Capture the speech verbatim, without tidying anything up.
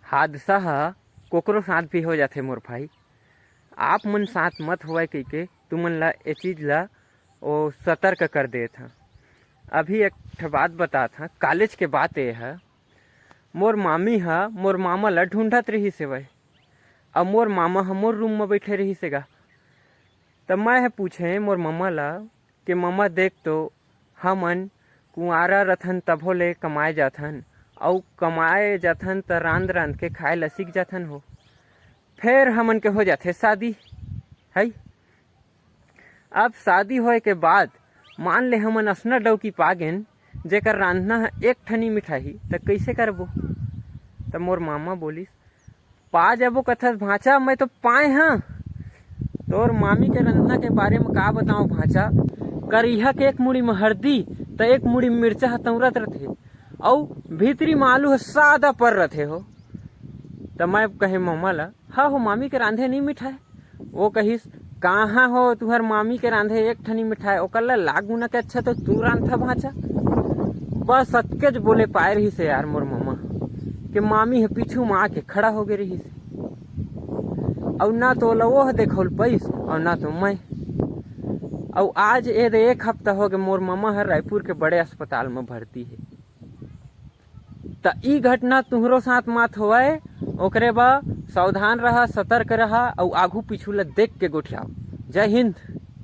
हादसा ह कोकरो साथ भी हो जाथे मोर भाई। आप मन साथ मत होवय कहिके तुमन ला ए चीज ला ओ सतर्क कर देत हं। अभी एक ठो बात बतात हं, कॉलेज के बात ए ह। मोर मामी ह मोर मामा ला ढूंढत रहिस हेवय, अउ मोर मामा ह मोर रूम म बइठे रहिस हे गा। त मैं ह पूछें मोर ममा ला कि ममा देख तो, हमन कुंवारा रथन तभो ले कमाए जाथन, अउ कमाए जाथन त रांध रांध के खाए ला सीख जाथन हो। फेर हमन के हो जाथे शादी, है। अब शादी होए के बाद मान ले हमन असना डौकी पा गेन, जेकर रांधना ह एक ठनी मिठाही, त कइसे करबो? त मोर मामा बोलिस, पा जाबो कथस भांचा, मैं तो पाए हं। तोर मामी के रंधना के बारे म का बताओं भांचा, करिहा के एक मुड़ी म हरदी, त एक मुड़ी म मिर्चा ह तौरत रथे, अउ भीतरी म आलू ह सादा पर रथे हो। त मैं कहे ममा ला, हा हो, मामी के रांधे नइ मिठाय। वो कहिस, कहाँ हो तुहर मामी के रांधे एक ठनी मिठाय, ओकर ला लाख गुना के अच्छा तो तू रांधथा भांचा। बस अतकेच बोले पाए रहिस हे यार मोर ममा, के मामी ह पीछू म आके खड़ा हो गे रहिस हे। अउ ना तो ओला वो ह देखउल पाइस, अउ ना तो मैं। अउ आज ए दे एक हफ्ता हो गे मोर ममा ह रायपुर के बड़े अस्पताल म भर्ती हे। त ई घटना तुहरो साथ मत होवय, ओकरे बर सावधान रहा, सतर्क रहा अउ आघू पीछू ल देख के गोठियाव। जय हिंद।